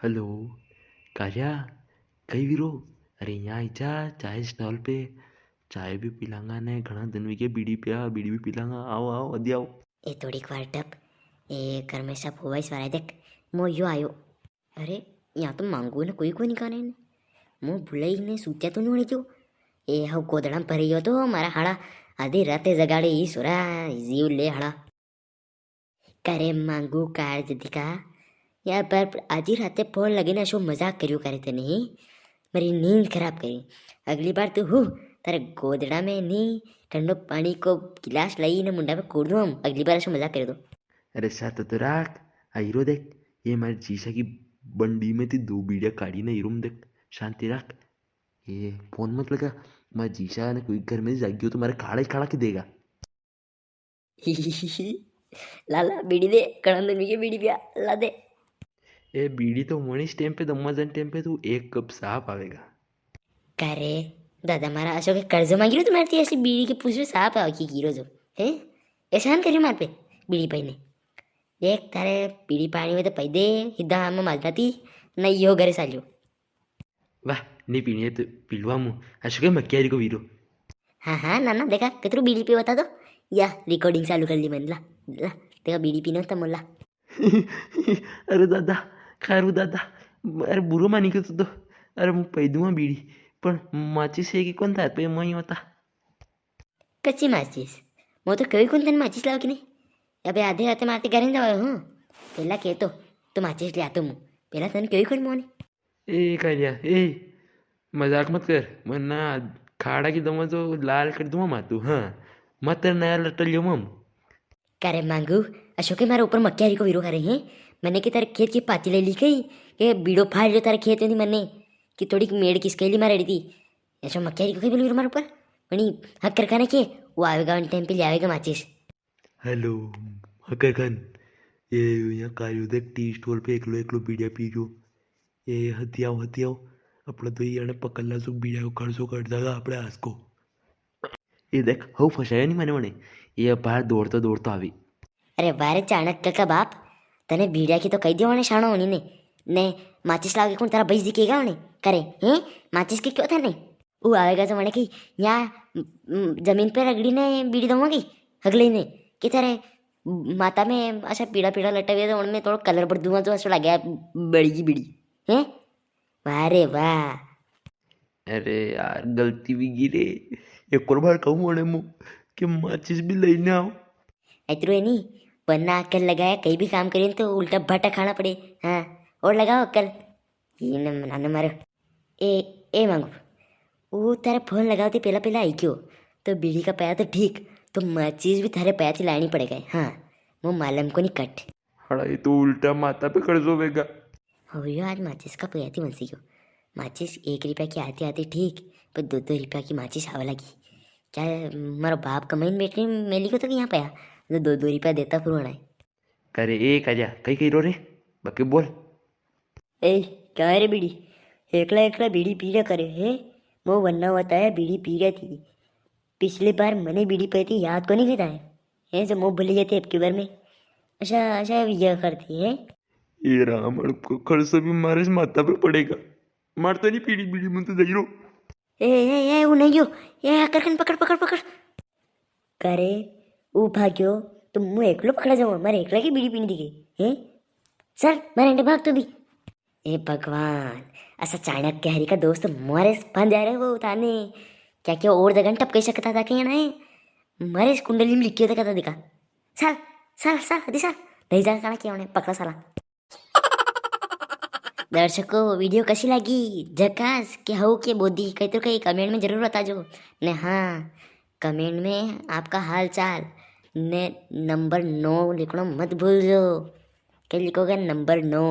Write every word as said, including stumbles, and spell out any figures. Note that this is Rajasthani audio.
हेलो, कारिया, कई वीरो? अरे, यहाँ आई जा, चाय स्टॉल पे। चाय भी पिलांगा ने, घणा दिन हुई गया बीड़ी पिया, बीड़ी भी पिलांगा। आओ, आओ, अदी आओ। ए, थोड़ीक वार टप। ए, घर में सब हुआ इस वार देख, मो यो आयो। अरे, यहाँ तो मांगू ने कोई कोनी काने ने। मो बुलाई ने सूत्या तो नी होने क्यों? ए, हव गोदड़ा में भरी हो तो मारा हाड़ा आधी राते जगाड़े ई सुरा, जीव ले हाड़ा। करे मांगू काल जदी का, या पर आधी राते फोन लगे ने अशो मजाक करियो करे तने ही, मारी नींद खराब करी। अगली बार तू हूँ, तारे गोदड़ा में नी, ठंडो पानी को गिलास लाई ने मुंडा पे कूड़ दूँ हम, अगली बार अशो मजाक कर दो। अरे, साथ तो राख, आ हीरो देख, ये मारे जीसा की बंडी में थी दो बीड़िया काढ़ी ने हीरो में देख, शांति राख। ये फोन मत लगा, मारे जीसा ने कोई घर में जागियो तो मारे खाड़ा ही खाड़ा की देगा। लाला, बीड़ी दे, कणा दिन ये बीड़ी पिया, ला दे। ए, बीड़ी तो वणीस टाइम पे, दमवाजन टाइम पे तू एक कप साफ आवेगा। का रे, दादा मारा अशोक के कर्जो मांगी रो तुम्हारे थी, ऐसी बीड़ी की पूछ रो साफ आवे की गिरो जो, हैं? एहसान करियो मार पे, बीड़ी पाई ने। देख, तारे बीड़ी पानी में तो पै दे, हिदा में माजना थी, न यो घरे सालियो। वाह, नी पीनी है तो पिलवा मु, अशोक के मक्यारी को वीरो। हाँ, हाँ, नाना, देखा, कितरू बीड़ी पी बता दो। या, रिकॉर्डिंग चालू कर ली मैंने, ला, ला, देखा, बीड़ी पीने तो मुला। अरे दादा, खारू दादा, अरे बुरो मानी क्यों तू तो, अरे मु पै दूंगा बीड़ी, पण माचिस है कि कौन था पे मई होता। कच्ची माचिस, मो तो कभी कौन तन माचिस लाओ कि नहीं? अबे आधे राते मारते घर नहीं जाओ हूँ, पहला के तो, तो माचिस ले आतो मु, पहला तन कभी कौन मोने। ए कालिया, ए, मजाक मत कर, वरना खाड़ा की दवा जो लाल कर दूंगा मातू, हाँ, मत तेरा नया लट्टा लियो मम। करे मांगू, अशोक के मारे ऊपर मक्यारी को वीरो करे हैं, मैंने के तारे खेत की पाती ले ली कही, के बीड़ो फाड़ लियो तारे खेत में थी मैंने, कि थोड़ी मेड़ किस के लिए मारे दी, ऐसा मक्यारी को कई बोल वीरो मारे ऊपर, वनी हक कर खाने के, वो आवेगा उन टाइम पे ले आवेगा माचिस। हेलो, हकर खान, ये यहाँ कार्यो देख, टी स्टॉल पे एकलो एकलो बीड़िया पी रह्यो। ए, हथियाओ, हथियाओ, अपना तो ये अने पकड़ ला सो बीड़ा को खर्चो कर देगा अपने आज को। ये देख, हऊ फंसायो नी मने वने, ये बाहर दौड़तो दौड़तो आवी। अरे वाह रे चाणक्य का बाप, तने बीड़ा की तो कही दियो वने शाणो होनी ने, ने माचिस लागे कौन तारा भाई जी केगा वने, करे, हैं? माचिस के क्यों था ने? ऊ आवेगा तो वने की, यहाँ, म, म, जमीन पे रगड़ी ने बीड़ी दूंगा की, हगले ने, कि तारे माता में असा पीला पीला लट्टा हुआ तो उनमें थोड़ा कलर भर दूंगा तो असो लगे बड़ी की बीड़ी, हैं? वाह रे वाह। अरे यार, गलती भी गी रे। एक और बार कहूँ अणे मु कि माचिस भी लेने आओ। इतरो है नी, वरना अक्कल लगाया कई भी काम करे तो उल्टा भाटा खाना पड़े। हाँ, और लगाओ अक्कल। ये न, नानो मारो। ए, ए मांगू, वो तारे फोन लगावती पहला पहला आई गयो, तो बीड़ी का पया तो ठीक, तो माचिस भी थारे पया थी लानी पड़ेगा। हाँ, वो मालम को नहीं कट। हड़ा, ये तो उल्टा माता पे कर्जो वेगा। हो यो आज माचिस का पया थी बंसी गयो। माचिस एक रुपया की आती आती ठीक, पर दो दो रुपया की माचिस आवा लगी। क्या मारो बाप कमाई ने बैठे मेली को तो यहाँ पया, तो दो दो रुपया देता पुराना है। करे ए काजा, कई कई रो रे, बाकी बोल। ए, क्या रे बीड़ी? एकला एकला बीड़ी पी रहा करे, हैं? मो वन्ना बताया बीड़ी पी रहा थी। पिछली बार मने बीड़ी पाई थी, याद को नहीं कहता है? हैं, जो मो भूली जाती है अबकी बार में। अच्छा, अच्छा, ये करती है। ये रावण को खर्च भी मारे माथा पे पड़ेगा। मारता नहीं पीड़ी बीड़ी, मन तो दई रो। ए, ए, ए, वो नहीं गयो। ए, आकर कन पकड़, पकड़, पकड़। करे, ऊ भाग्यो, तो मु एकलो पकड़ा जाऊँ, मारे एकला की बीड़ी पीनी दिखे, हैं? चल, मारे अंडे भाग तू भी। ए भगवान, ऐसा चाणक्य हरी का दोस्त मारे फंस जा रहे वो उतारने। क्या क्या और जगह टपके सकता था क्या ना है? मारे इस कुंडली में लिखियो था, कहता दिखा। चल, चल, चल, अदी चल। नहीं जा, कहना क्या उन्हें, पकड़ा साला। दर्शकों, वीडियो कसी लागी? झकास के हऊ के बोदी, कई तो कई कमेंट में जरूर बताजो। ने हाँ, कमेंट में आपका हाल चाल ने नंबर नौ लिखणो मत भूल जो। के लिखोगे नंबर नौ?